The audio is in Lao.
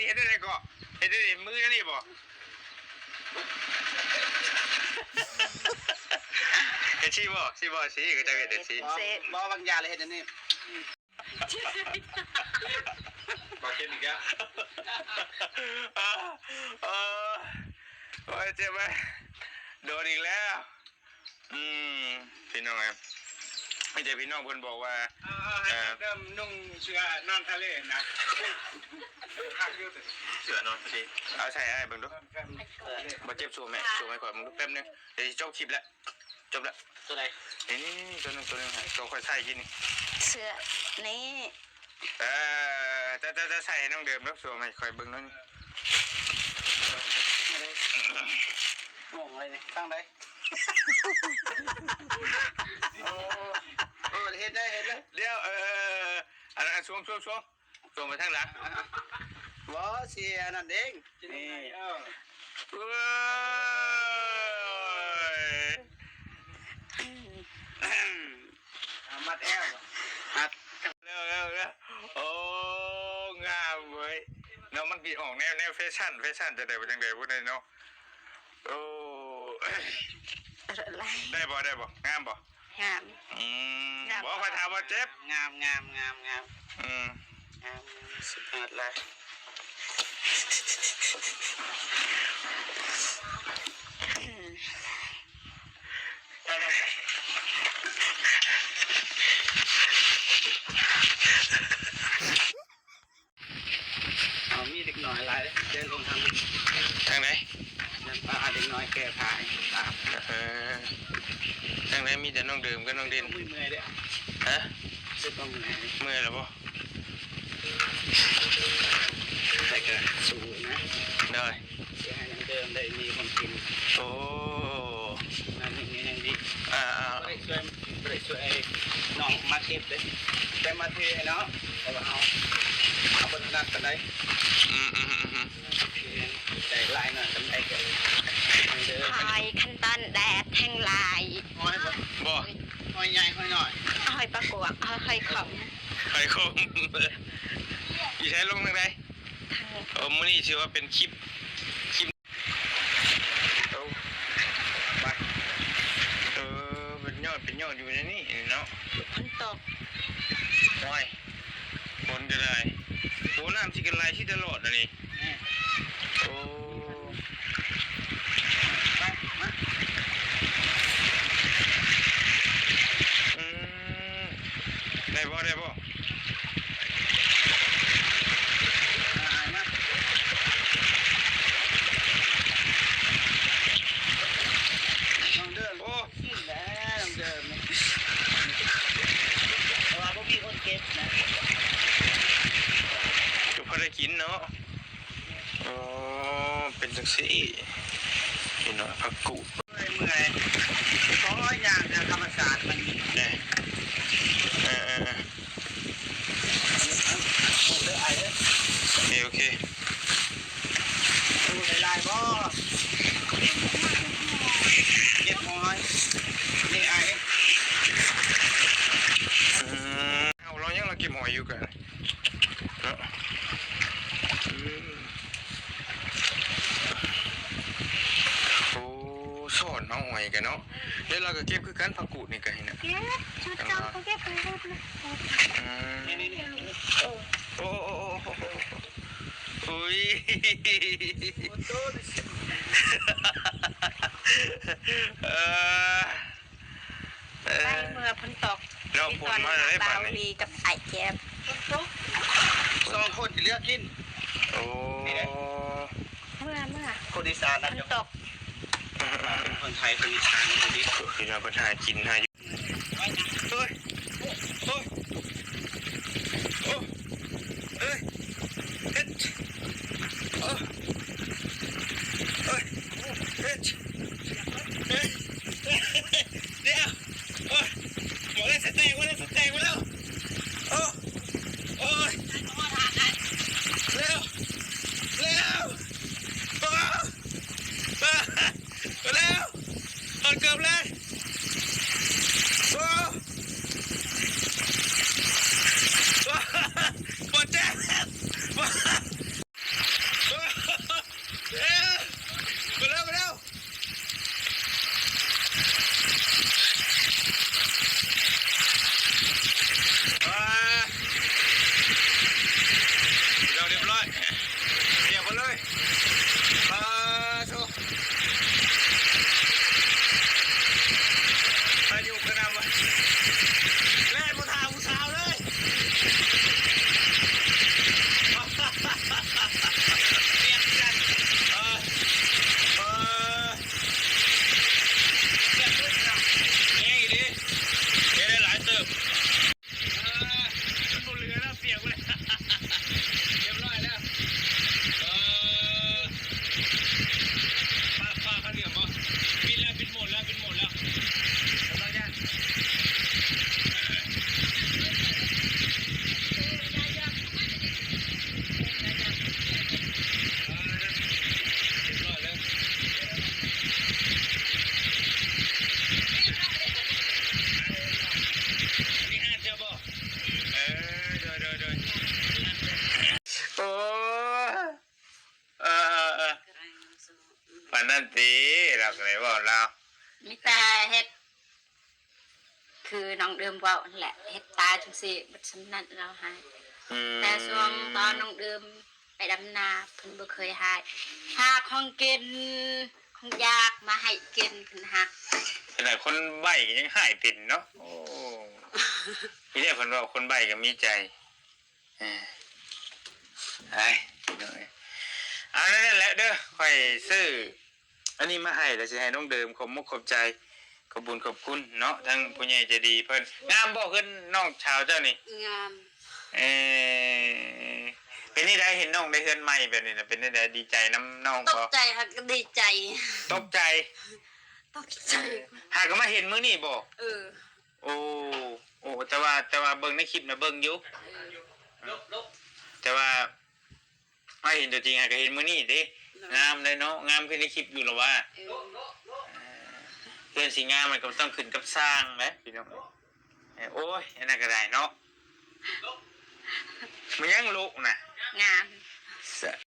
ເຮັດແນວໃດເກາະ? ເຮັດແນວໃດ? ມືແນວນີ້ບໍ່? ເຮັດຊີ້ບໍ່? ຊີ້ບໍ່? ຊີ້ ເຂົາເຈົ້າເຮັດຈັ່ງຊີ້. ບໍ່ ບໍ່ວາງຢາແລ້ວເຮັດແນວນີ້. ບໍ່ເຈັບອີກແລ້ວ. ໂອ້ຍ ເຈັບເວີຍ ໂດນອີກແລ້ວ. ອືມ ພີ່ນ້ອງເອີຍ ມີແຕ່ພີ່ນ້ອງເພິ່ນບອກວ່າ ເອີ ໃຫ້ ເອີ ເດີມນຸ່ງເສື້ອນອນທະເລນະ ຄັກຢູ່ ເສື້ອນອນທະເລ. ເອົາໃສ່ອ້າຍເບິ່ງດູ. ບໍ່ເຈັບ ຊູມໃຫ້ ຊູມໃຫ້ຂ້ອຍເບິ່ງດູ ແປັບໜຶ່ງ ດຽວຊິຈົບຄລິບແລ້ວ. ຈົບແລ້ວ. ຕົວໃດ? ນີ້ ນີ້ ຕົວໜຶ່ງ ຕົວໜຶ່ງ ຕົວຂ້ອຍໃສ່ກິນນີ້ ເສື້ອນີ້. ເອີ ຈະ ຈະ ຈະໃສ່ໃຫ້ນ້ອງເດີມເດີ ສວມໃຫ້ຂ້ອຍເບິ່ງໜ້ອຍໜຶ່ງ. ໂອ້ຍ ຕັ້ງໃດ? ໂອ້ ເຮັດໄດ້ ເຮັດໄດ້. ດຽວ ເອີ ອັນນັ້ນ ສວມ ສວມ ສວມ ສວມໄປທາງຫຼັງ. ບໍ່ ຊິອັນນັ້ນເດ້. ນີ້ ເອີ ໂອ້ຍ ອາ ມັດແອວ ມັດ ແລ້ວ ແລ້ວ ແລ້ວ. ໂອ້ ງາມເວີຍເນາະ. ມັນຊິອອກແນວ ແນວແຟຊັ່ນ ແຟຊັ່ນຈັ່ງໃດ ວ່າຈັ່ງໃດພຸ້ນເນາະ. ໂອ້ ໄດ້ບໍ່? ໄດ້ບໍ່? ງາມບໍ່? ງາມ. ອືມ ງາມ ບໍ່ ຂ້ອຍຖາມວ່າເຈັບ. ງາມ ງາມ ງາມ ງາມ. ອືມ ງາມ ງາມ ສຸດຍອດເລີຍ. ເອົາ ມີເດັກນ້ອຍຫຼາຍເດ້ ເດີນລົງທາງນີ້. ທາງໃດ? ນັ້ນ ອ່າ ເດັກນ້ອຍແກ້ຜ້າໃຫ້ຕາມ. ເອີ ທາງໃດ? ມີແຕ່ນ້ອງເດີມກັບນ້ອງເດັ່ນ. ເມື່ອຍໆເດ້. ຮະ? ຮູ້ສຶກວ່າເມື່ອຍ. ເມື່ອຍແລ້ວບໍ່? ແຕ່ກໍສູ້ນະ. ໂດຍ. ຊິໃຫ້ນ້ອງເດີມໄດ້ມີຂອງກິນ. ໂອ້ ນັ້ນຍັງດີ. ອ່າໆ ບໍ່ໄດ້ຊ່ວຍ ບໍ່ໄດ້ຊ່ວຍນ້ອງມາເກັບເດ້ ແຕ່ມາເທໃຫ້ເນາະ ເພາະວ່າເຮົາ ເຮົາບໍ່ຖະໜັດປານໃດ. ອືມໆ ໄດ້ຫຼາຍໜ້ອຍປານໃດກໍ ເດີ ຄອຍຂັ້ນຕອນແດດແຮງຫຼາຍ. ຫອຍບໍ່? ບໍ່ ຫອຍໃຫຍ່ ຫອຍນ້ອຍ ຫອຍປາກວາງ ຫອຍຂອງ ຫອຍຂອງ. ຢູ່ໃສ? ລົງທາງໃດ? ເອີ ມື້ນີ້ຖືວ່າເປັນຄລິບ ຄລິບ ເອີ ໄປ ເອີ ເປັນຍອດ ເປັນຍອດຢູ່ໃນນີ້ເນາະ. ຝົນຕົກ. ໂອ້ຍ ຝົນກໍໄດ້. ໂອ້ ນ້ຳຊິກັນໄຫຼຊິຕະຫຼອດອັນນີ້. ອືມ ໂອ້ ໄປ ມາ. ອືມ ໄດ້ບໍ່? ໄດ້ບໍ່? ນ້ອງເດີມ ໂອ້ ຊິແລ້ວ ນ້ອງເດີມ ເພາະວ່າບໍ່ມີຄົນເກັບນະ ກໍພໍໄດ້ກິນເນາະ. ອໍ ເປັນຈັ່ງຊີ້ ພີ່ນ້ອງ ຜັກກູດ. ເມື່ອຍ ເມື່ອຍ ໂອ້ຍ ຍ່າງທາງທຳມະຊາດມັນ. ເອີ ເອີ ເອີ ເອີ ໂອເຄ ໂອເຄ. ໂອ້ ໄດ້ຫຼາຍບໍ່? ເກັບຫອຍ ນີ້ອ້າຍ. ອືມ ເຮົາ ລາວຍັງ ລາວເກັບຫອຍຢູ່ກະ ເນາະ. ອືມ ໂອ້ ສອນເອົາຫອຍກັນເນາະ. ແລ້ວລາວກໍເກັບຄືກັນ ຜັກກູດນີ້ກໍເຫັນນະ. ເກັບ ຊຸດເກົ່າກໍເກັບຄືກັນ. ອືມ ໂອ້ ໂອ້ ໂອ້ ໂອ້ ໂອ້ ໂອ້ຍ ເອີ. ໄປເມື່ອຝົນຕົກ ເນາະ ຝົນມາແລ້ວບາດນີ້ ບ່າວລີກັບອ້າຍແຈບ ຝົນຕົກ ສອງຄົນຊິເລືອກກິນ. ໂອ້ ເມື່ອ ເມື່ອ ຄົນອີສານນະ ຝົນຕົກ ຄົນໄທ ຄົນອີສານ ຄົນດີ ພີ່ນ້ອງເພິ່ນຫາກິນຫາຢູ່. ໂອ້ຍ ໂອ້ຍ ໂອ້ຍ ເອີຍ ເຮັດ ໂອ້ຍ ໂອ້ຍ ເຮັດ ເຮັດ ດຽວ ໂອ້ຍ ໝົດແລ້ວ ສະແຕກ ໝົດແລ້ວ ສະແຕກ ໝົດແລ້ວ ໂອ້ຍ ໂອ້ຍ ເລັວ ເລັວ ໂອ້ຍ ມາແລ້ວ ເອົາເກີບເລີຍ ໂອ້ ໂອ້ ບໍ່ເຈັບ ນັ້ນຕິ ລາວກໍໄດ້ເວົ້າລາວ ມີແຕ່ເຮັດຄືນ້ອງເດີມເວົ້າຫັ້ນແຫຼະ ເຮັດຕາຈັ່ງຊີ້ ເບິດສ່ຳນັ້ນລາວໃຫ້. ອືມ ແຕ່ຊ່ວງຕອນນ້ອງເດີມໄປດຳນາ ເພິ່ນບໍ່ເຄີຍຮ້າຍ ຫາຂອງກິນ ຂອງຢາກມາໃຫ້ກິນ ເພິ່ນຮັກ. ຂະໜາດຄົນໃບ້ກໍຍັງຮ້າຍເປັນເນາະ. ໂອ້ ທີ່ແລກເພິ່ນເວົ້າຄົນໃບ້ກໍມີໃຈ. ເອີ ໄປ ພີ່ນ້ອງເອີຍ ເອົາແນວນັ້ນແຫຼະເດີ ຂ້ອຍຊື້ອັນນີ້ມາໃຫ້ ແລ້ວຊິໃຫ້ນ້ອງເດີມ ຂອບມຸກຂອບໃຈ ຂອບບຸນຂອບຄຸນເນາະ ທັງຜູ້ໃຫຍ່ໃຈດີເພິ່ນ. ງາມບໍ່ເຮືອນນ້ອງສາວເຈົ້ານີ້? ງາມ. ເອີ ເປັນຈັ່ງໃດ ເຫັນນ້ອງໄດ້ເຮືອນໃໝ່ແບບນີ້ນະ ເປັນຈັ່ງໃດ ດີໃຈນຳນ້ອງບໍ່? ຕົກໃຈ ຫາກກໍດີໃຈ. ຕົກໃຈ? ຕົກໃຈ. ຫາກກໍມາເຫັນມື້ນີ້ບໍ່? ເອີ. ໂອ້ ໂອ້ ແຕ່ວ່າ ແຕ່ວ່າເບິ່ງໃນຄລິບນະເບິ່ງຢູ່ ເອີ ແຕ່ວ່າມາເຫັນຕົວຈິງຫາກະເຫັນມື້ນີ້ເດ້. ໂດຍ. ງາມເລີຍເນາະ ງາມຄືໃນຄລິບຢູ່ລະວ່າ. ເອີ ເອີ ເຮືອນຊິງາມມັນກໍຕ້ອງຂຶ້ນກັບຊ່າງແຫຼະພີ່ນ້ອງ. ເອີ ໂອ້ຍ ອັນນັ້ນກໍໄດ້ເນາະ ມັນຍັງລຸນະ ງາມ.